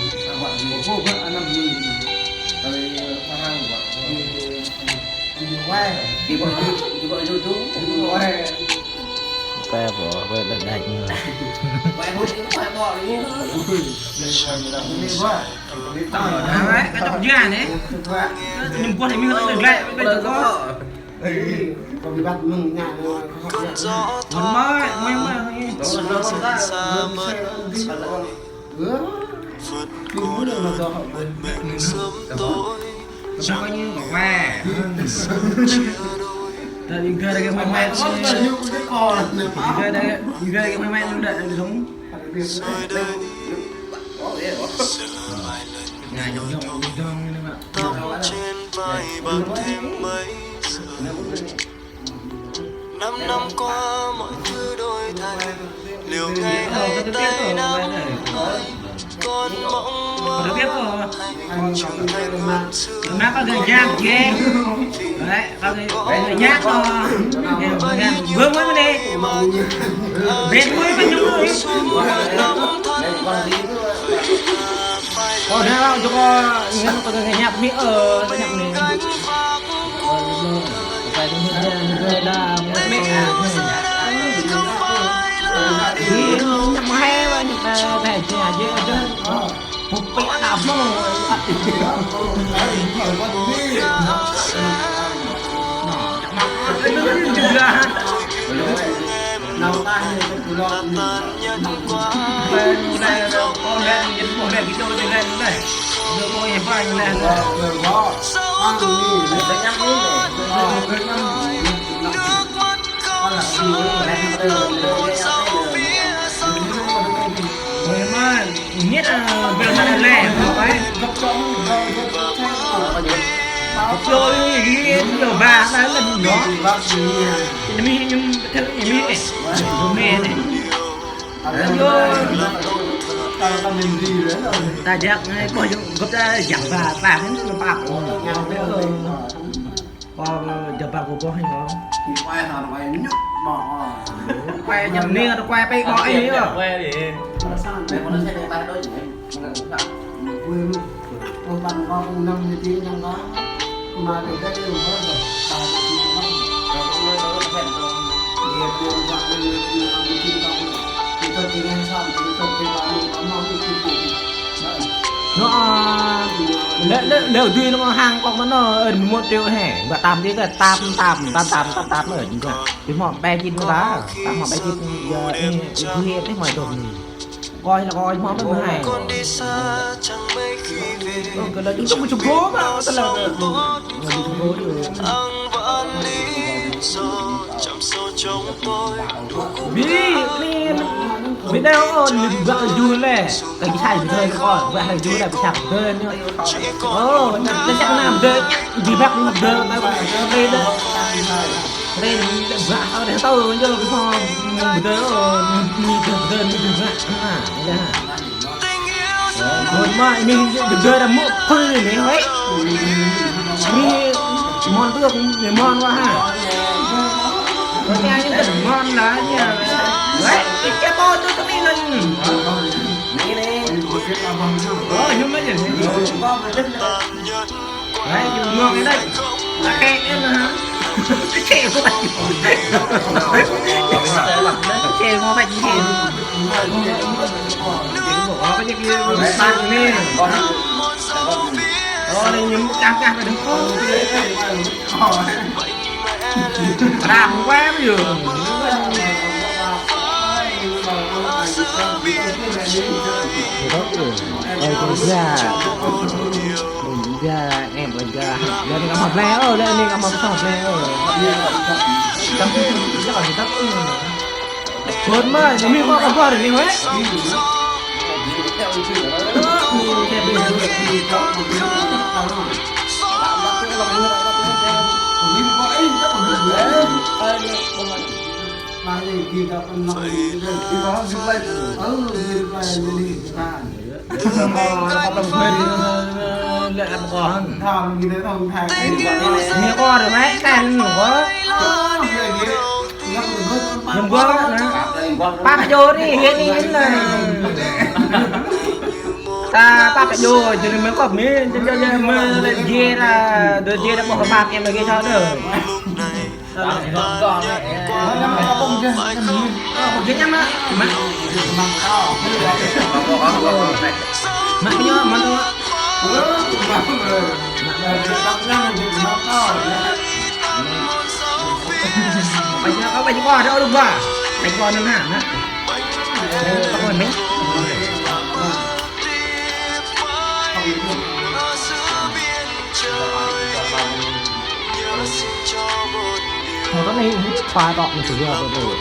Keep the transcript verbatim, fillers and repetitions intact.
Awak di bawah, bawah, anam di. Kalau orang buat. Di, di bawah. Di bawah itu, di bawah itu, itu. Di bawah. Kaya apa? Kaya tak naik ni. Kaya apa? Kaya apa ni? Ini buat. Alright, kacau dia ni. Buat. Ini buat ini kata gelap, apa itu kau? Ê, có bị bắt mừng nhà rồi. Ngon mãi, mãi mãi. Ơ, cái mũi này mà do họ quên. Sao coi như bỏ qua. Tại vì gơ đây cái mãi mãi. Có bao nhiêu cái con này mà. Gơ đây, gơ đây cái mãi mãi nó đợi được không? Ngài nhọc nhọc, nhọc nhọc. Năm năm qua mọi thứ đổi thay, liệu ngày hay tai nắng ơi, con mong mơ hãy quay trở thành năm xưa. Má có gầy dang kìa. Đấy, có gầy, gầy nhát to. Gầy nhát. Vướng quá đi. Mệt quá, con nhung rồi. Ôi, thế nào, cho con ngăn con cái nhạc mi, ờ, cái nhạc mi. Ờ, phải đúng rồi, người là một mẹ. Đi, nhạc hay mà, nhạc, ờ, phải, phải, phải, phải. Bụp bịt đạp mông. Nó, nó, nó, nó, nó, nó, Ôi, mà, nhất là về mặt lẻ, phải. Rồi, ý, ý, ý, bà, bà, bà, nó. Thì mình, nhưng, theo ý, ý, ý, mẹ này. Rồi. Ta dạy ngay, coi, gấp ra, dạy bà, bà, nó, nó, bà, Ơ, jơbăk kơ boh ñu. Quay hă, quay nhŭp mă. Quay jăm ni, quay pĕ ƀô̆ ih yơh. Quay đi. Alasan, quay mana saya, quay đôi jam. Mana tak? Quay lu. Quay păn kơ năm mươi chín năm đó. Mà được cái điều đó rồi. Tao cũng không có. Tao cũng nói tao rất khen tao. Dia pun tak boleh bikin kau. Kita tinggal satu, kita tinggal lama, kita tinggal. Nó, lĕ, lĕ, lĕ dui nó hăng kŏk mơ̆n, ơ, một triệu hè. Bă tam đi kơ, tam, tam, tam, ơ, jing kơ. Ƀu hmâo ƀe jit mơ̆n ta. Tam hmâo ƀe jit, yơh, ih, ih, ih, ih, mơi dŏ ni. Kơ, kơ, hmâo ƀe mơ̆n hai. Ơ, kơ lĕ, chúng tôi cũng chụp gốm mà, tao lĕ. Ơ, chụp gốm rồi. Ƀi, ƀi, ƀi đeo, ơ, ƀi bă ju lĕ. Kơ ƀi sai ƀi đeo kơ, ƀi sai ƀi đeo, ƀi sai ƀi đeo ñu. Ơ, ƀi sai ƀi đeo, ƀi bă ƀi đeo, ƀi đeo. Ƀi bă, ơ, đeo tao, ñu ƀi sai ƀi đeo, ơ, ƀi đeo, ƀi đeo, ƀi bă. Ha, ya. Ơ, mơ̆n mă, ñu, ñu, ñu, ñu, ñu, mŭk phư ñu, hơi. Ñu, mơ̆n tui, ñu, mơ̆n wă ha. Ñu, ñu, ñu, mơ̆n lah, ñu. Hơi, ñu, ñu, ƀu tui tui ñu. Ñu, ñu. Ơ, ñu mă ñu. Đấy, dùng ngon cái đấy. Là kẹt đấy mà. Cái kẹt của bạn. Cái kẹt của bạn, cái kẹt. Có cái gì mà bạn này. Ờ, này, nhưng căng căng phải đừng có. Làm quá bây giờ. Ơi, con gà. Ơ, gah, em ơi gah. Lĕ anai kơ hmâo ble, ơ, lĕ anai kơ hmâo ble, ơ. Bơ̆n mă, ñu mă kơ ƀôh anai, hơi. Lĕ em kơ hăn. Ñu kơ rơmai kăn ñu kơ. Ñu kơ na. Pă kơ jô ri, hiên hiên na. Ta pap ta djô, jing mơ̆ kŏp mơ̆, jing jing mơ̆ lĕ jing ra, dŏ jing ra ƀôh kơ pap em lagi čô dơ̆. Ơ, ƀôh jing ñăm mă, mă. Mă ñu, mă ñu. Ƀai ñu, ơ, ƀai ñu kơ, dŏ lu ba. Ƀai ñu kơ anŭn hă, hă. Ơ, kơ mơ̆n. Hmâo tơlơi anai, khua tŏ mơ̆n sĭt yơh, tơlơi.